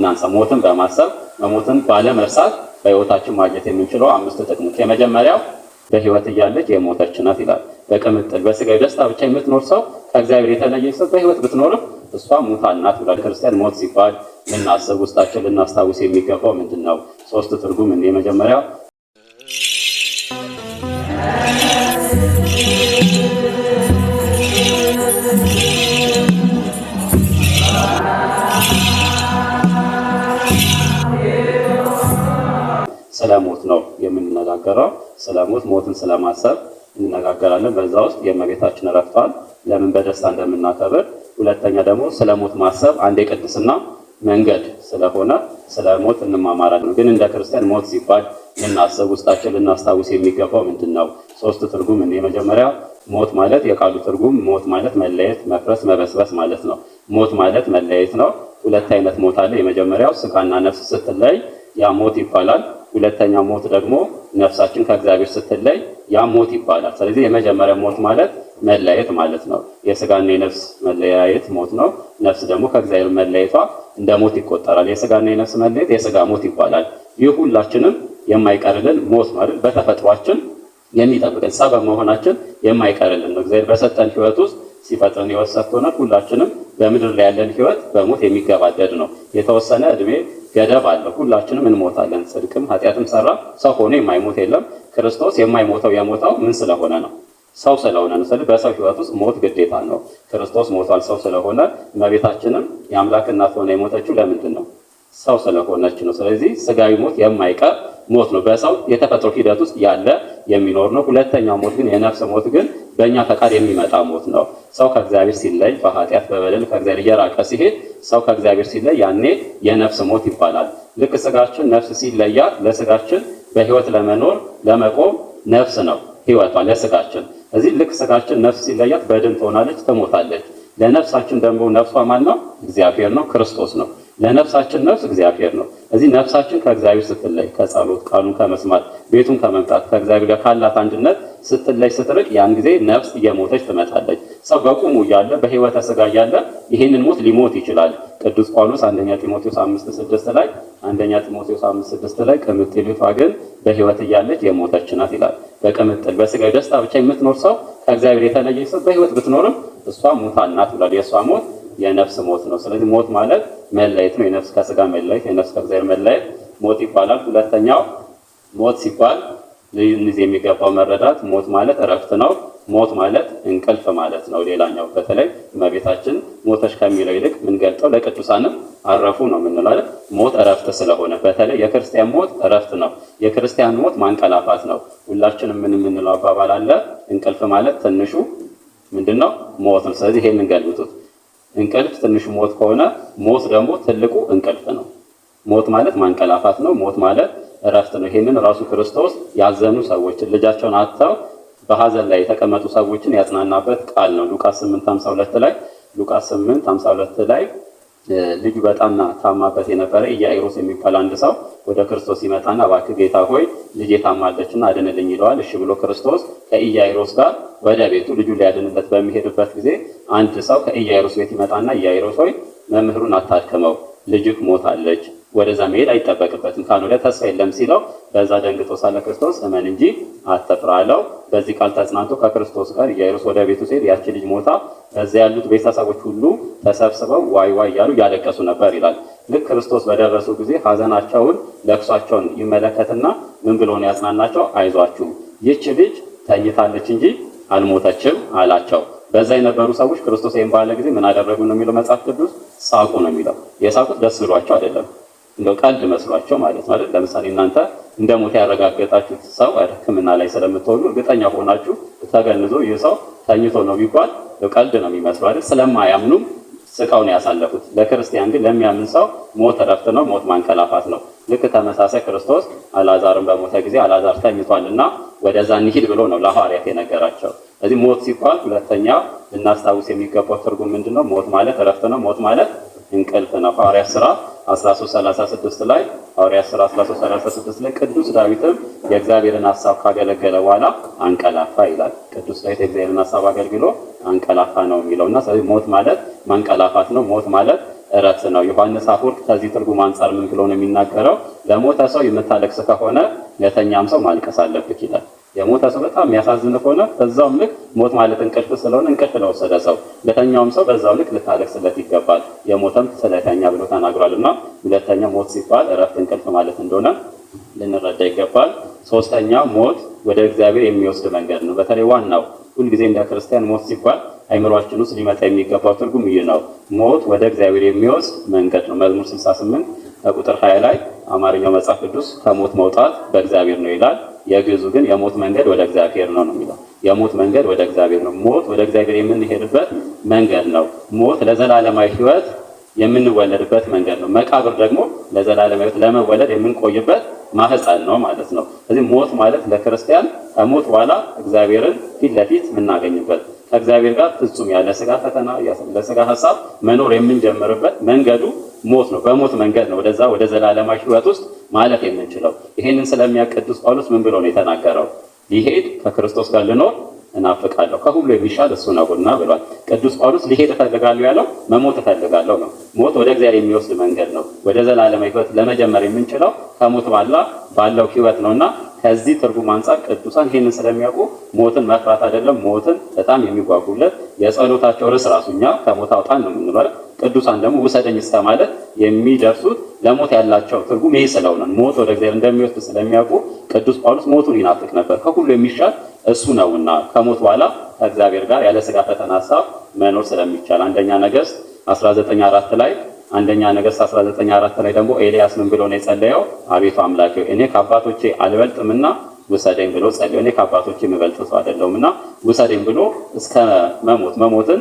እናንሳ። ሞትን በማሰብ መሞትን ባለመርሳት በሕይወታችን ማግኘት የምንችለው አምስት ጥቅሞች። የመጀመሪያው በሕይወት እያለች የሞተች ናት ይላል። በቅምጥል በስጋዊ ደስታ ብቻ የምትኖር ሰው፣ ከእግዚአብሔር የተለየች ሰው በሕይወት ብትኖርም እሷ ሙታን ናት ብሏል። ክርስቲያን ሞት ሲባል ልናስብ፣ ውስጣችን ልናስታውስ የሚገባው ምንድን ነው? ሶስት ትርጉም። የመጀመሪያው ስለ ሞት ነው የምንነጋገረው። ስለ ሞት፣ ሞትን ስለማሰብ እንነጋገራለን። በዛ ውስጥ የእመቤታችን ዕረፍቷን ለምን በደስታ እንደምናከብር፣ ሁለተኛ ደግሞ ስለ ሞት ማሰብ አንድ የቅድስና መንገድ ስለሆነ ስለ ሞት እንማማራለን። ግን እንደ ክርስቲያን ሞት ሲባል ልናስብ፣ ውስጣችን ልናስታውስ የሚገባው ምንድን ነው? ሶስት ትርጉም። የመጀመሪያ ሞት ማለት የቃሉ ትርጉም ሞት ማለት መለየት፣ መፍረስ፣ መበስበስ ማለት ነው። ሞት ማለት መለየት ነው። ሁለት አይነት ሞት አለ። የመጀመሪያው ስጋና ነፍስ ስትለይ ያ ሞት ይባላል። ሁለተኛው ሞት ደግሞ ነፍሳችን ከእግዚአብሔር ስትለይ ያ ሞት ይባላል። ስለዚህ የመጀመሪያ ሞት ማለት መለየት ማለት ነው። የስጋና የነፍስ መለያየት ሞት ነው። ነፍስ ደግሞ ከእግዚአብሔር መለየቷ እንደ ሞት ይቆጠራል። የስጋና የነፍስ መለየት የስጋ ሞት ይባላል። ይህ ሁላችንም የማይቀርልን ሞት ነው አይደል? በተፈጥሯችን የሚጠብቀን ሰው በመሆናችን የማይቀርልን ነው። እግዚአብሔር በሰጠን ሕይወት ውስጥ ሲፈጥረን ሕይወት ሰጥቶናል። ሁላችንም በምድር ላይ ያለን ሕይወት በሞት የሚገባደድ ነው። የተወሰነ እድሜ ገደብ አለው። ሁላችንም እንሞታለን። ጽድቅም ኃጢአትም ሰራ ሰው ሆኖ የማይሞት የለም። ክርስቶስ የማይሞተው የሞተው ምን ስለሆነ ነው? ሰው ስለሆነ ነው። ስለዚህ በሰው ሕይወት ውስጥ ሞት ግዴታ ነው። ክርስቶስ ሞቷል ሰው ስለሆነ። እመቤታችንም የአምላክ እናት ሆና የሞተችው ለምንድን ነው? ሰው ስለሆነች ነው። ስለዚህ ስጋዊ ሞት የማይቀር ሞት ነው። በሰው የተፈጥሮ ሂደት ውስጥ ያለ የሚኖር ነው። ሁለተኛው ሞት ግን፣ የነፍስ ሞት ግን በእኛ ፈቃድ የሚመጣ ሞት ነው። ሰው ከእግዚአብሔር ሲለይ፣ በኃጢአት በበደል ከእግዚአብሔር እየራቀ ሲሄድ፣ ሰው ከእግዚአብሔር ሲለይ ያኔ የነፍስ ሞት ይባላል። ልክ ስጋችን ነፍስ ሲለያት ለስጋችን በህይወት ለመኖር ለመቆም ነፍስ ነው ህይወቷ ለስጋችን። እዚህ ልክ ስጋችን ነፍስ ሲለያት በድን ትሆናለች፣ ትሞታለች። ለነፍሳችን ደግሞ ነፍሷ ማን ነው? እግዚአብሔር ነው፣ ክርስቶስ ነው። ለነፍሳችን ነፍስ እግዚአብሔር ነው። እዚህ ነፍሳችን ከእግዚአብሔር ስትለይ፣ ከጸሎት፣ ቃሉን ከመስማት፣ ቤቱን ከመምጣት፣ ከእግዚአብሔር ጋር ካላት አንድነት ስትለይ፣ ስትርቅ ያን ጊዜ ነፍስ እየሞተች ትመጣለች። ሰው በቁሙ እያለ፣ በሕይወተ ስጋ እያለ ይህንን ሞት ሊሞት ይችላል። ቅዱስ ጳውሎስ አንደኛ ጢሞቴዎስ 5:6 ላይ፣ አንደኛ ጢሞቴዎስ 5:6 ላይ ቅምጥሊቷ ግን በሕይወት እያለች የሞተች ናት ይላል። በቅምጥል በስጋዊ ደስታ ብቻ የምትኖር ሰው፣ ከእግዚአብሔር የተለየች ሰው በሕይወት ብትኖርም እሷ ሙታን ናት ብሏል። የእሷ ሞት የነፍስ ሞት ነው። ስለዚህ ሞት ማለት መለየት ነው። የነፍስ ከስጋ መለየት፣ የነፍስ ከእግዚአብሔር መለየት ሞት ይባላል። ሁለተኛው ሞት ሲባል ልንይዝ የሚገባው መረዳት ሞት ማለት እረፍት ነው። ሞት ማለት እንቅልፍ ማለት ነው። ሌላኛው በተለይ እመቤታችን ሞተች ከሚለው ይልቅ ምንገልጠው ለቅዱሳንም አረፉ ነው የምንለው አይደል? ሞት እረፍት ስለሆነ በተለይ የክርስቲያን ሞት እረፍት ነው። የክርስቲያን ሞት ማንቀላፋት ነው። ሁላችንም ምን የምንለው አባባል አለ? እንቅልፍ ማለት ትንሹ ምንድነው? ሞት ነው። ስለዚህ ይሄንን ገልብጡት። እንቅልፍ ትንሹ ሞት ከሆነ ሞት ደግሞ ትልቁ እንቅልፍ ነው። ሞት ማለት ማንቀላፋት ነው። ሞት ማለት እረፍት ነው። ይሄንን ራሱ ክርስቶስ ያዘኑ ሰዎችን፣ ልጃቸውን አጥተው በሐዘን ላይ የተቀመጡ ሰዎችን ያጽናናበት ቃል ነው። ሉቃስ 8:52 ላይ፣ ሉቃስ 8:52 ላይ ልጁ በጣም ታማበት የነበረ ኢያኢሮስ የሚባል አንድ ሰው ወደ ክርስቶስ ይመጣና እባክህ ጌታ ሆይ፣ ልጄ ታማለችና አድንልኝ ይለዋል። እሺ ብሎ ክርስቶስ ከኢያኢሮስ ጋር ወደ ቤቱ ልጁን ሊያድንለት በሚሄድበት ጊዜ አንድ ሰው ከኢያኢሮስ ቤት ይመጣና ኢያኢሮስ ሆይ፣ መምህሩን አታድክመው፣ ልጅህ ሞታለች፣ ወደዛ መሄድ አይጠበቅበትም፣ ካልሆነ ተስፋ የለም ሲለው በዛ ደንግጦ ሳለ ክርስቶስ እመን እንጂ አትፍራ አለው። በዚህ ቃል ተጽናንቶ ከክርስቶስ ጋር ኢያኢሮስ ወደ ቤቱ ሲሄድ ያቺ ልጅ ሞታ በዛ ያሉት ቤተሰቦች ሁሉ ተሰብስበው ዋይ ዋይ እያሉ እያለቀሱ ነበር ይላል። ልክ ክርስቶስ በደረሱ ጊዜ ሐዘናቸውን ለቅሷቸውን ይመለከትና ምን ብሎ ነው ያጽናናቸው? አይዟችሁ፣ ይህች ልጅ ተኝታለች እንጂ አልሞተችም አላቸው። በዛ የነበሩ ሰዎች ክርስቶስ ይህን ባለ ጊዜ ምን አደረጉ ነው የሚለው መጽሐፍ ቅዱስ? ሳቁ ነው የሚለው። የሳቁት ደስ ብሏቸው አይደለም፣ እንደው ቀልድ መስሏቸው ማለት ነው አይደል? ለምሳሌ እናንተ እንደ ሞት ያረጋገጣችሁት ሰው ሕክምና ላይ ስለምትሆኑ እርግጠኛ ሆናችሁ ተገንዞ ይህ ሰው ተኝቶ ነው ቢባል ቀልድ ነው የሚመስለው አይደል? ስለማያምኑም ስቃው ነው ያሳለፉት። ለክርስቲያን ግን፣ ለሚያምን ሰው ሞት እረፍት ነው፣ ሞት ማንቀላፋት ነው። ልክ ተመሳሳይ ክርስቶስ አልዓዛርን በሞተ ጊዜ አልዓዛር ተኝቷልና ወደዛ እንሂድ ብሎ ነው ለሐዋርያት የነገራቸው። ስለዚህ ሞት ሲባል ሁለተኛ ልናስታውስ የሚገባው ትርጉም ምንድን ነው? ሞት ማለት እረፍት ነው። ሞት ማለት እንቅልፍ ነው። ሐዋርያት ሥራ 13:36 ላይ፣ ሐዋርያት ሥራ 13:36 ላይ ቅዱስ ዳዊትም የእግዚአብሔርን ሐሳብ ካገለገለ በኋላ አንቀላፋ ይላል። ቅዱስ ዳዊት የእግዚአብሔርን ሐሳብ አገልግሎ አንቀላፋ ነው የሚለውና ስለዚህ ሞት ማለት ማንቀላፋት ነው። ሞት ማለት እረፍት ነው። ዮሐንስ አፈወርቅ ከዚህ ትርጉም አንጻር ምን ብሎ ነው የሚናገረው? ለሞተ ሰው የምታለቅስ ከሆነ ለተኛም ሰው ማልቀስ አለብህ ይላል። የሞተ ሰው በጣም የሚያሳዝን ከሆነ በዛውም ልክ ሞት ማለት እንቅልፍ ስለሆነ እንቅልፍ ለወሰደ ሰው ለተኛውም ሰው በዛው ልክ ልታለቅስለት ይገባል። የሞተም ስለተኛ ብሎ ተናግሯልና ሁለተኛ ሞት ሲባል እረፍት እንቅልፍ ማለት እንደሆነ ልንረዳ ይገባል። ሶስተኛ ሞት ወደ እግዚአብሔር የሚወስድ መንገድ ነው። በተለይ ዋናው ሁልጊዜ እንደ ክርስቲያን ሞት ሲባል አይምሯችን ውስጥ ሊመጣ የሚገባው ትርጉም ይህ ነው። ሞት ወደ እግዚአብሔር የሚወስድ መንገድ ነው። መዝሙር 68 ከቁጥር 20 ላይ አማርኛው መጽሐፍ ቅዱስ ከሞት መውጣት በእግዚአብሔር ነው ይላል። የግዕዙ ግን የሞት መንገድ ወደ እግዚአብሔር ነው ነው የሚለው። የሞት መንገድ ወደ እግዚአብሔር ነው። ሞት ወደ እግዚአብሔር የምንሄድበት መንገድ ነው። ሞት ለዘላለማዊ ሕይወት የምንወለድበት መንገድ ነው። መቃብር ደግሞ ለዘላለማዊ ሕይወት ለመወለድ የምንቆይበት ማህፀን ነው ማለት ነው። ስለዚህ ሞት ማለት ለክርስቲያን ከሞት በኋላ እግዚአብሔርን ፊት ለፊት የምናገኝበት ከእግዚአብሔር ጋር ፍጹም ያለ ስጋ ፈተና ለስጋ ሀሳብ መኖር የምንጀምርበት መንገዱ ሞት ነው። በሞት መንገድ ነው ወደዛ ወደ ዘላለማዊ ሕይወት ውስጥ ማለፍ የምንችለው። ይሄንን ስለሚያውቅ ቅዱስ ጳውሎስ ምን ብሎ ነው የተናገረው? ሊሄድ ከክርስቶስ ጋር ልኖር እናፍቃለሁ ከሁሉ የሚሻል እሱ ነውና ብሏል። ቅዱስ ጳውሎስ ሊሄድ እፈልጋለሁ ያለው መሞት እፈልጋለሁ ነው። ሞት ወደ እግዚአብሔር የሚወስድ መንገድ ነው። ወደ ዘላለማዊ ሕይወት ለመጀመር የምንችለው ከሞት ባላ ባለው ሕይወት ነውና ከዚህ ትርጉም አንጻር ቅዱሳን ይህንን ስለሚያውቁ ሞትን መፍራት አይደለም፣ ሞትን በጣም የሚጓጉለት የጸሎታቸው ርዕስ ራሱ እኛ ከሞት አውጣን ነው የምንለው። ቅዱሳን ደግሞ ውሰደኝ እስከ ማለት የሚደርሱት ለሞት ያላቸው ትርጉም ይህ ስለሆነ ሞት ወደ እግዚአብሔር እንደሚወስድ ስለሚያውቁ ቅዱስ ጳውሎስ ሞቱን ይናፍቅ ነበር። ከሁሉ የሚሻል እሱ ነውና ከሞት በኋላ ከእግዚአብሔር ጋር ያለ ስጋ ፈተና ሀሳብ መኖር ስለሚቻል አንደኛ ነገሥት 19:4 ላይ አንደኛ ነገሥት 19:4 ላይ ደግሞ ኤልያስ ምን ብሎ ነው የጸለየው? አቤቱ አምላኬ እኔ ከአባቶቼ አልበልጥምና ውሰደኝ ብሎ ጸለየ። እኔ ከአባቶቼ የምበልጥ ሰው አይደለሁምና ውሰደኝ ብሎ እስከ መሞት መሞትን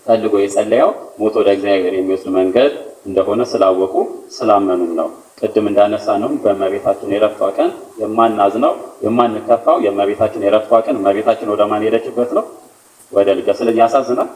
ፈልጎ የጸለየው ሞት ወደ እግዚአብሔር የሚወስድ መንገድ እንደሆነ ስላወቁ ስላመኑም ነው። ቅድም እንዳነሳ ነው በእመቤታችን የረፍቷ ቀን የማናዝነው የማንከፋው የእመቤታችን የረፍቷ ቀን እመቤታችን ወደ ማን ሄደችበት ነው? ወደ ልጇ። ስለዚህ ያሳዝናል።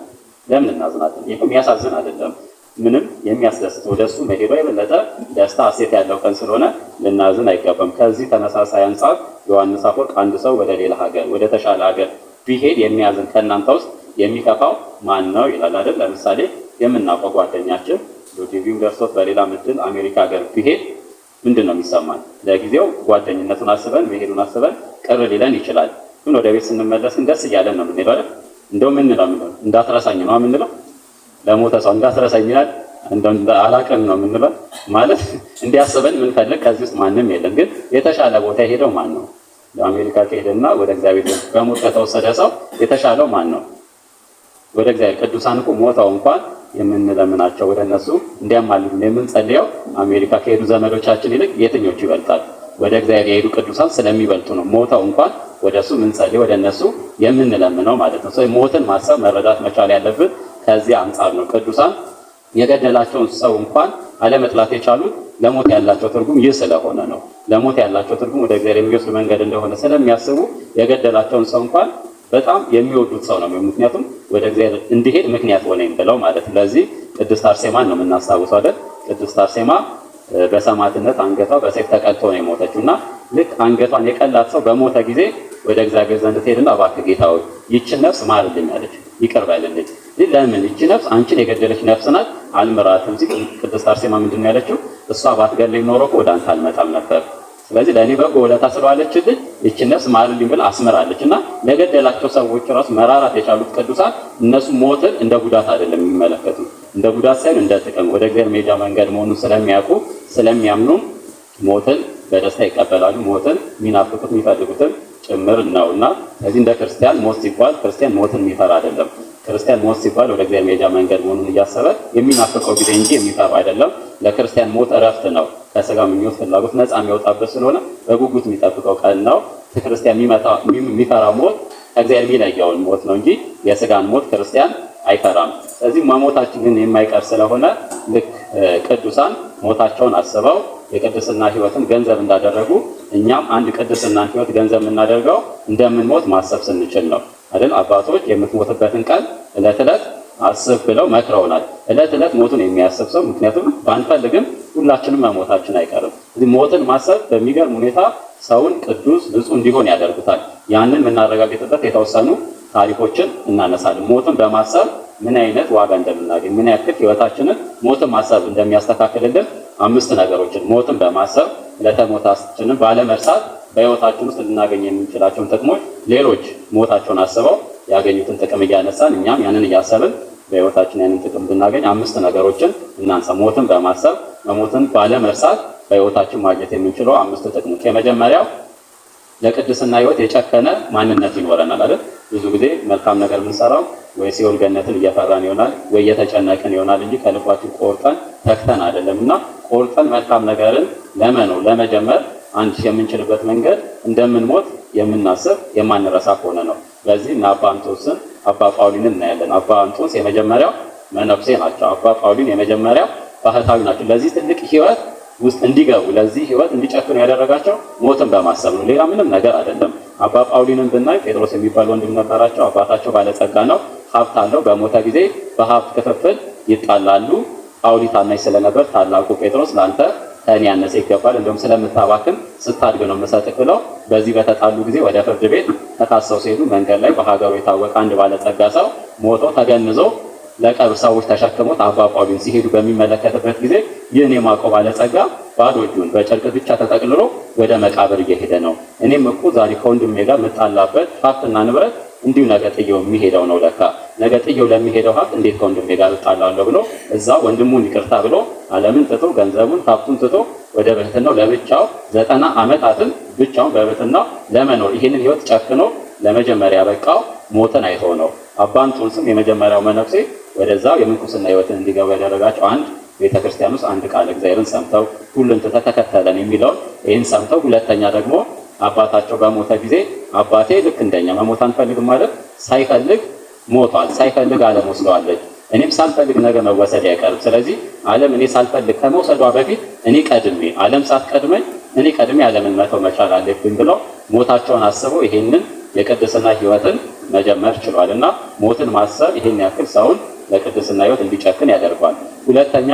ለምን እናዝናለን? ይህ የሚያሳዝን አይደለም። ምንም የሚያስደስት ወደ እሱ መሄዷ የበለጠ ደስታ ሐሴት ያለው ቀን ስለሆነ ልናዝን አይገባም። ከዚህ ተመሳሳይ አንጻር ዮሐንስ አፈወርቅ አንድ ሰው ወደ ሌላ ሀገር ወደ ተሻለ ሀገር ቢሄድ የሚያዝን ከእናንተ ውስጥ የሚከፋው ማን ነው ይላል አይደል? ለምሳሌ የምናውቀው ጓደኛችን ዲቪም ደርሶት በሌላ ምድል አሜሪካ ሀገር ቢሄድ ምንድን ነው የሚሰማን? ለጊዜው ጓደኝነቱን አስበን መሄዱን አስበን ቅር ሊለን ይችላል። ግን ወደ ቤት ስንመለስ ግን ደስ እያለን ነው የምንሄደው አይደል? እንደው ምን ነው እንዳትረሳኝ ነው የምንለው። ለሞተ ሰው እንዳትረሳኝ ይላል። እንደው አላቅም ነው የምንለው። ማለት እንዲያስበን የምንፈልግ ከዚህ ውስጥ ማንም የለም። ግን የተሻለ ቦታ የሄደው ማን ነው? ለአሜሪካ ከሄደና ወደ እግዚአብሔር በሞት ከተወሰደ ሰው የተሻለው ማን ነው? ወደ እግዚአብሔር። ቅዱሳን እኮ ሞተው እንኳን የምንለምናቸው ወደ እነሱ እንዲያማልዱ የምንጸልየው አሜሪካ ከሄዱ ዘመዶቻችን ይልቅ የትኞቹ ይበልጣል? ወደ እግዚአብሔር የሄዱ ቅዱሳን ስለሚበልጡ ነው። ሞተው እንኳን ወደ እሱ የምንጸልየው ወደ እነሱ የምንለምነው ማለት ነው። ስለዚህ ሞትን ማሰብ መረዳት መቻል ያለብን ከዚህ አንጻር ነው። ቅዱሳን የገደላቸውን ሰው እንኳን አለመጥላት የቻሉት ለሞት ያላቸው ትርጉም ይህ ስለሆነ ነው። ለሞት ያላቸው ትርጉም ወደ እግዚአብሔር የሚወስድ መንገድ እንደሆነ ስለሚያስቡ የገደላቸውን ሰው እንኳን በጣም የሚወዱት ሰው ነው። ምክንያቱም ወደ እግዚአብሔር እንዲሄድ ምክንያት ሆነኝ ብለው ማለት ነው። ለዚህ ቅድስት አርሴማን ነው የምናስታውሰው አይደል? ቅድስት አርሴማ በሰማዕትነት አንገቷ በሰይፍ ተቀልቶ ነው የሞተችው እና ልክ አንገቷን የቀላት ሰው በሞተ ጊዜ ወደ እግዚአብሔር ዘንድ ትሄድና እባክህ ጌታ ሆይ ይህችን ነፍስ ማርልኝ አለች፣ ይቅር በልልኝ። ለምን ይህች ነፍስ አንቺን የገደለች ነፍስ ናት፣ አልምራትም ሲል ቅድስት አርሴማ ምንድን ነው ያለችው? እሷ ባትገለኝ ኖሮ እኮ ወደ አንተ አልመጣም ነበር። ስለዚህ ለእኔ በጎ ውለታ ስለዋለችልኝ ይህችን ነፍስ ማርልኝ ብላ አስምራለች። እና ለገደላቸው ሰዎች ራሱ መራራት የቻሉት ቅዱሳን እነሱ ሞትን እንደ ጉዳት አይደለም የሚመለከቱ፣ እንደ ጉዳት ሳይሆን እንደ ጥቅም ወደ እግዚአብሔር መሄጃ መንገድ መሆኑን ስለሚያውቁ ስለሚያምኑ ሞትን በደስታ ይቀበላሉ። ሞትን የሚናፍቁት የሚፈልጉትም ጭምር ነውና ስለዚህ እንደ ክርስቲያን ሞት ሲባል ክርስቲያን ሞትን የሚፈራ አይደለም። ክርስቲያን ሞት ሲባል ወደ እግዚአብሔር መሄጃ መንገድ መሆኑን እያሰበ የሚናፍቀው ጊዜ እንጂ የሚፈራ አይደለም። ለክርስቲያን ሞት እረፍት ነው። ከስጋ ምኞት ፍላጎት ነፃ የሚወጣበት ስለሆነ በጉጉት የሚጠብቀው ቀን ነው። ክርስቲያን የሚፈራው ሞት ከእግዚአብሔር የሚለየውን ሞት ነው እንጂ የስጋን ሞት ክርስቲያን አይፈራም። ስለዚህ መሞታችን ግን የማይቀር ስለሆነ ልክ ቅዱሳን ሞታቸውን አስበው የቅድስና ሕይወትን ገንዘብ እንዳደረጉ እኛም አንድ ቅድስና ሕይወት ገንዘብ የምናደርገው እንደምንሞት ማሰብ ስንችል ነው አይደል? አባቶች የምትሞትበትን ቀን ዕለት ዕለት አስብ ብለው መክረውናል። ዕለት ዕለት ሞቱን የሚያስብ ሰው ምክንያቱም ባንፈልግም ሁላችንም መሞታችን አይቀርም። ስለዚህ ሞትን ማሰብ በሚገርም ሁኔታ ሰውን ቅዱስ ንጹሕ እንዲሆን ያደርጉታል። ያንን የምናረጋግጥበት የተወሰኑ ታሪኮችን እናነሳለን። ሞትን በማሰብ ምን አይነት ዋጋ እንደምናገኝ፣ ምን ያክል ህይወታችንን ሞትን ማሰብ እንደሚያስተካክልልን፣ አምስት ነገሮችን ሞትን በማሰብ ለተሞታችንን ባለመርሳት በህይወታችን ውስጥ ልናገኝ የምንችላቸውን ጥቅሞች፣ ሌሎች ሞታቸውን አስበው ያገኙትን ጥቅም እያነሳን እኛም ያንን እያሰብን በህይወታችን ያንን ጥቅም እንድናገኝ አምስት ነገሮችን እናንሳ። ሞትን በማሰብ መሞትን ባለመርሳት በህይወታችን ማግኘት የምንችለው አምስት ጥቅሞች። የመጀመሪያው ለቅድስና ህይወት የጨከነ ማንነት ይኖረናል አይደል? ብዙ ጊዜ መልካም ነገር የምንሰራው ወይ ሲኦል ገነትን እየፈራን ይሆናል ወይ እየተጨነቅን ይሆናል እንጂ ከልባችን ቆርጠን ተክተን አይደለም። እና ቆርጠን መልካም ነገርን ለመኖር ለመጀመር አንድ የምንችልበት መንገድ እንደምንሞት የምናስብ የማንረሳ ከሆነ ነው። በዚህ እነ አባ እንጦንስን አባ ጳውሊንን እናያለን። አባ እንጦንስ የመጀመሪያው መነኩሴ ናቸው። አባ ጳውሊን የመጀመሪያው ባህታዊ ናቸው። ለዚህ ትልቅ ህይወት ውስጥ እንዲገቡ፣ ለዚህ ህይወት እንዲጨክኑ ያደረጋቸው ሞትን በማሰብ ነው። ሌላ ምንም ነገር አይደለም። አባ ጳውሊንን ብናይ ጴጥሮስ የሚባል ወንድም ነበራቸው። አባታቸው ባለጸጋ ነው፣ ሀብት አለው። በሞተ ጊዜ በሀብት ክፍፍል ይጣላሉ። ጳውሊ ታናሽ ስለነበር ታላቁ ጴጥሮስ ለአንተ ከእኔ ያነሰ ይገባል፣ እንደውም ስለምታባክን ስታድግ ነው የምሰጥህ ብለው በዚህ በተጣሉ ጊዜ ወደ ፍርድ ቤት ተካሰው ሲሄዱ መንገድ ላይ በሀገሩ የታወቀ አንድ ባለጸጋ ሰው ሞቶ ተገንዞ ለቀብር ሰዎች ተሸክሞት አባ ጳውሊን ሲሄዱ በሚመለከትበት ጊዜ ይህን የማውቀው ባለጸጋ ባዶ እጁን በጨርቅ ብቻ ተጠቅልሎ ወደ መቃብር እየሄደ ነው። እኔም እኮ ዛሬ ከወንድሜ ጋር የምጣላበት ሀብትና ንብረት እንዲሁ ነገ ጥየው የሚሄደው ነው። ለካ ነገ ጥየው ለሚሄደው ሀብት እንዴት ከወንድሜ ጋር እጣላለሁ ብሎ እዛ ወንድሙን ይቅርታ ብሎ ዓለምን ትቶ፣ ገንዘቡን ሀብቱን ትቶ ወደ ብህትናው ለብቻው 90 ዓመታትን ብቻውን በብህትናው ለመኖር ይህንን ህይወት ጨክኖ ለመጀመሪያ በቃው ሞትን አይቶ ነው። አባ እንጦንስም የመጀመሪያው መነኩሴ ወደዛው የምንኩስና ህይወትን እንዲገቡ ያደረጋቸው አንድ ቤተክርስቲያን ውስጥ አንድ ቃል እግዚአብሔርን ሰምተው ሁሉን ትተህ ተከተለን የሚለውን ይህን ሰምተው፣ ሁለተኛ ደግሞ አባታቸው በሞተ ጊዜ አባቴ ልክ እንደኛ መሞት አንፈልግም ማለት ሳይፈልግ ሞቷል። ሳይፈልግ ዓለም ወስደዋለች። እኔም ሳልፈልግ ነገ መወሰድ አይቀርም። ስለዚህ ዓለም እኔ ሳልፈልግ ከመውሰዷ በፊት እኔ ቀድሜ፣ ዓለም ሳትቀድመኝ እኔ ቀድሜ ዓለምን መተው መቻል አለብኝ ብለው ሞታቸውን አስበው ይሄንን የቅድስና ህይወትን መጀመር ችሏል። እና ሞትን ማሰብ ይሄን ያክል ሰውን ለቅድስና ህይወት እንዲጨክን ያደርገዋል። ሁለተኛ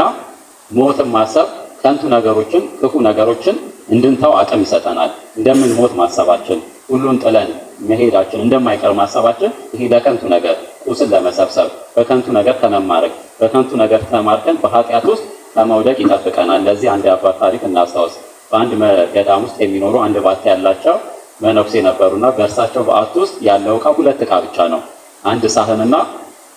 ሞትን ማሰብ ከንቱ ነገሮችን፣ ክፉ ነገሮችን እንድንተው አቅም ይሰጠናል። እንደምንሞት ማሰባችን፣ ሁሉን ጥለን መሄዳችን እንደማይቀር ማሰባችን ይሄ ለከንቱ ነገር ቁስን ለመሰብሰብ፣ በከንቱ ነገር ከመማረክ፣ በከንቱ ነገር ተማርከን በኃጢአት ውስጥ ከመውደቅ ይጠብቀናል። ለዚህ አንድ አባት ታሪክ እናስታውስ። በአንድ ገዳም ውስጥ የሚኖሩ አንድ ባት ያላቸው መነኩሴ ነበሩና በእርሳቸው በዓት ውስጥ ያለው እቃ ሁለት እቃ ብቻ ነው። አንድ ሳህንና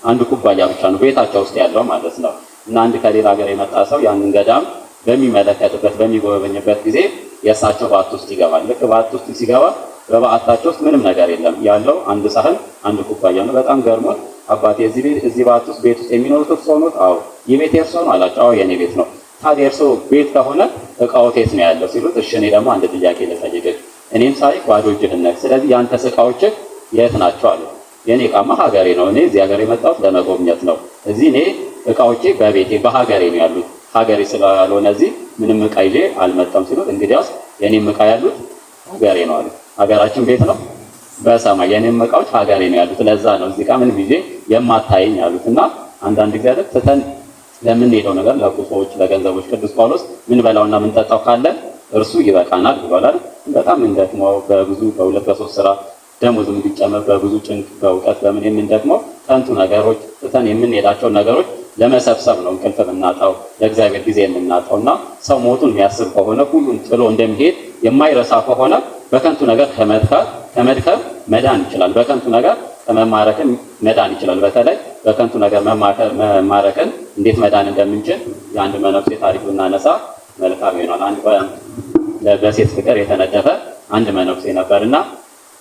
አንድ ኩባያ ብቻ ነው ቤታቸው ውስጥ ያለው ማለት ነው። እና አንድ ከሌላ ሀገር የመጣ ሰው ያንን ገዳም በሚመለከትበት በሚጎበኝበት ጊዜ የእሳቸው በዓት ውስጥ ይገባል። ልክ በዓት ውስጥ ሲገባ በበዓታቸው ውስጥ ምንም ነገር የለም፣ ያለው አንድ ሳህን አንድ ኩባያ ነው። በጣም ገርሞት አባቴ እዚህ ቤት እዚህ በዓት ውስጥ ቤት ውስጥ የሚኖሩት እርስዎ ኖት? አዎ። ይህ ቤት የእርስዎ ነው አላቸው። አዎ የኔ ቤት ነው። ታዲያ የእርስዎ ቤት ከሆነ እቃው የት ነው ያለው ሲሉት፣ እሺ እኔ ደግሞ አንድ ጥያቄ ልጠይቅህ፣ እኔም ሳይህ ባዶ እጅህን ነህ። ስለዚህ ያንተስ እቃዎችህ የት ናቸው አሉ። የኔ እቃማ ሀገሬ ነው። እኔ እዚህ ሀገር የመጣሁት ለመጎብኘት ነው። እዚህ እኔ እቃዎቼ በቤቴ በሀገሬ ነው ያሉት። ሀገሬ ስላልሆነ እዚህ ምንም እቃ ይዤ አልመጣም ሲሉት፣ እንግዲያውስ የኔም እቃ ያሉት ሀገሬ ነው አሉ። ሀገራችን ቤት ነው በሰማይ፣ የኔም እቃዎች ሀገሬ ነው ያሉት። ለዛ ነው እዚህ ጋር ምንም ይዤ የማታየኝ ያሉት። እና አንዳንድ ጊዜ አይደል ትተን ለምንሄደው ነገር ለቁሶች፣ ለገንዘቦች ቅዱስ ጳውሎስ ምን በላውና ምን ጠጣው ካለ እርሱ ይበቃናል ብሏል አይደል? በጣም እንደክመው በብዙ በሁለት በሶስት ስራ ደሞዝም እንዲጨመር በብዙ ጭንቅ በእውቀት በምን የምንደክመው ከንቱ ነገሮች ትተን የምንሄዳቸው ነገሮች ለመሰብሰብ ነው እንቅልፍ የምናጣው፣ ለእግዚአብሔር ጊዜ የምናጣው። እና ሰው ሞቱን የሚያስብ ከሆነ፣ ሁሉን ጥሎ እንደሚሄድ የማይረሳ ከሆነ በከንቱ ነገር ከመድካት ከመድከም መዳን ይችላል። በከንቱ ነገር ከመማረክን መዳን ይችላል። በተለይ በከንቱ ነገር መማረክን እንዴት መዳን እንደምንችል የአንድ መነኩሴ ታሪክ ብናነሳ መልካም ይሆናል። አንድ በሴት ፍቅር የተነደፈ አንድ መነኩሴ ነበርና